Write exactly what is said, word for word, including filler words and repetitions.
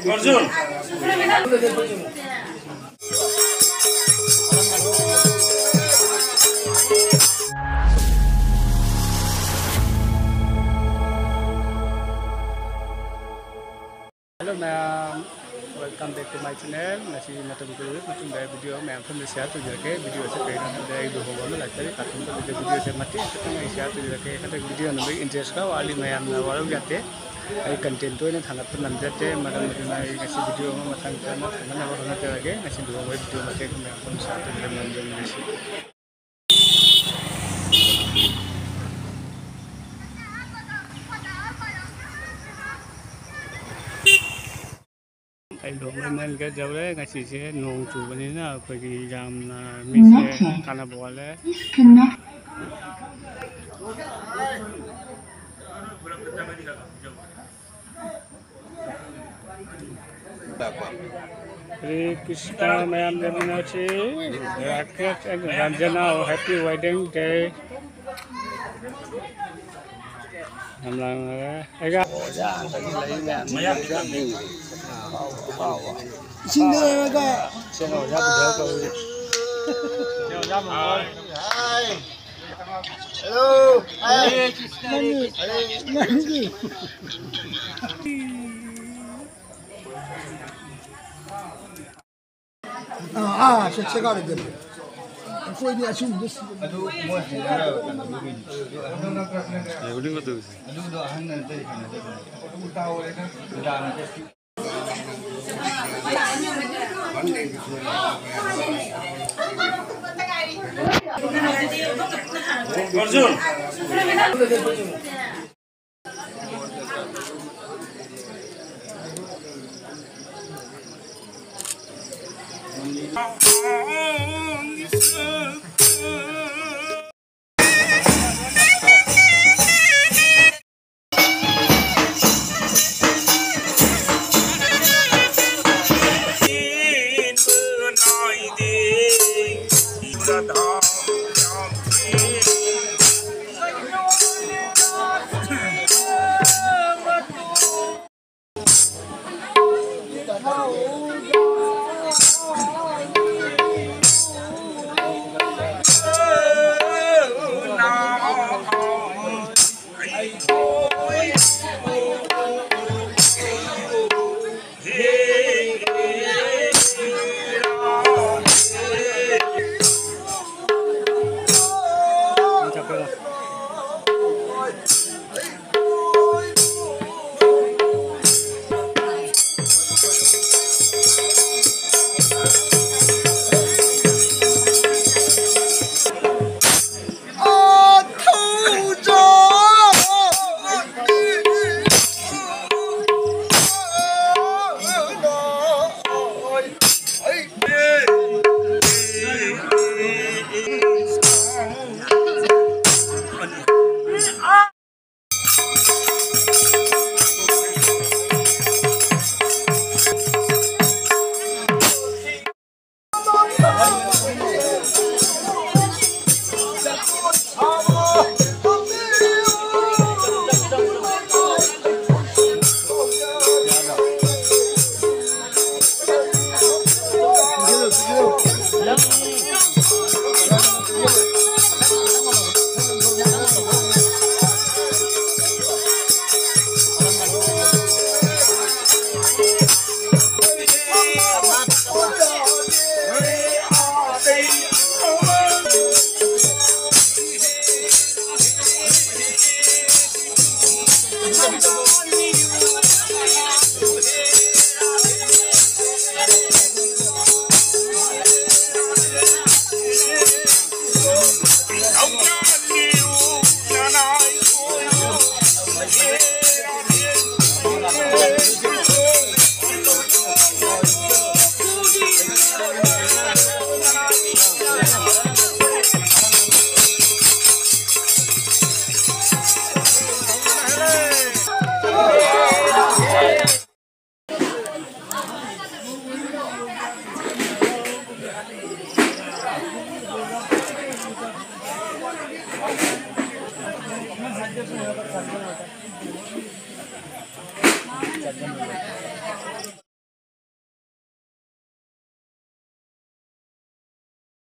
Arjun. Hello ꯃꯌꯥꯝ, welcome back to my channel. ꯉꯁꯤ ꯃꯇꯝ ꯀꯨꯏꯔꯕ ꯃꯇꯨꯡꯗ video ꯃꯌꯥꯝ ꯄꯨꯝꯅ share ꯇꯧꯖꯔꯛꯀꯦ꯫ Video ꯑꯁꯤ ꯀꯩꯅꯣ ꯍꯥꯏꯕꯗ ꯑꯩ ꯂꯨꯍꯣꯡꯕ ꯑꯃ ꯂꯥꯛꯆꯔꯤ, ꯀꯥꯔꯇꯨꯟ ꯇꯧꯕꯤꯗ video ꯁꯦ ꯃꯇꯦꯛ ꯈꯤꯇꯪ ꯑꯩ share ꯇꯧꯖꯔꯛꯀꯦ꯫ ꯍꯟꯗꯛ video ꯅꯝꯕꯒꯤ interest ꯈꯔ ꯋꯥꯠꯂꯤ, ꯃꯌꯥꯝꯅ ꯋꯥꯔꯧ ꯌꯥꯗꯦ꯫ ꯑꯩ content ꯇꯣꯏꯅ ꯊꯥꯡꯒꯠꯄ ꯉꯝꯖꯗꯦ, ꯃꯔꯝ ꯑꯗꯨꯅ ꯑꯩ ꯉꯁꯤ video ꯑꯃ ꯃꯊꯪ ꯆꯠꯅ ꯊꯥꯡꯒꯠꯅꯕ ꯍꯣꯠꯅꯖꯔꯒꯦ꯫ ꯉꯁꯤ ꯂꯨꯍꯣꯡꯕꯒꯤ video ꯃꯇꯦꯛ ꯃꯌꯥꯝ ꯄꯨꯝꯅ share ꯇꯧꯖꯔꯛꯀꯦ꯫ ꯑꯩ ꯂꯨꯍꯣꯡꯕ ꯃꯦꯟꯒꯠ ꯌꯧꯔꯦ꯫ ꯉꯁꯤꯁꯦ ꯅꯣꯡ ꯆꯨꯕꯅꯤꯅ ꯑꯩꯈꯣꯏꯒꯤ ꯌꯥꯝꯅ ꯃꯤꯁꯦ ꯀꯥꯟꯅꯕ ꯋꯥꯠꯂꯦ꯫ ꯍꯔꯦ ꯀ꯭ꯔꯤꯁꯅ ꯃꯌꯥꯝ ꯂꯩꯃꯤꯟꯅꯁꯤ꯫ Rakesh and Ranjana, happy wedding day꯫ ꯌꯥꯝ ꯂꯥꯡꯅꯔꯦ꯫ ꯑꯩꯒ ꯏꯁꯤꯡꯗ ꯂꯩꯔꯒ꯫ Hello. ꯅꯪꯒꯤ, ꯅꯪꯒꯤ꯫ ꯑꯥ, ꯑꯥ, ꯁꯦ, ꯁꯦꯒꯥꯏꯔꯦ ꯑꯗꯨꯗꯤ꯫ ꯑꯩꯈꯣꯏꯗꯤ ꯑꯁꯤꯒꯨꯝꯕꯗ ꯁꯤ- ꯑꯗꯨ ꯃꯣꯏ ꯍꯩꯅꯔ ꯀꯩꯅꯣꯗꯨꯒꯤꯅꯤ꯫ ꯑꯗꯨꯗꯣ ꯑꯍꯟ ꯑꯇꯩ ꯍꯩꯅꯗꯕꯅꯤ꯫ ꯎꯗꯥ ꯅꯠꯇꯦ꯫ ꯑꯔꯖꯨꯟ꯫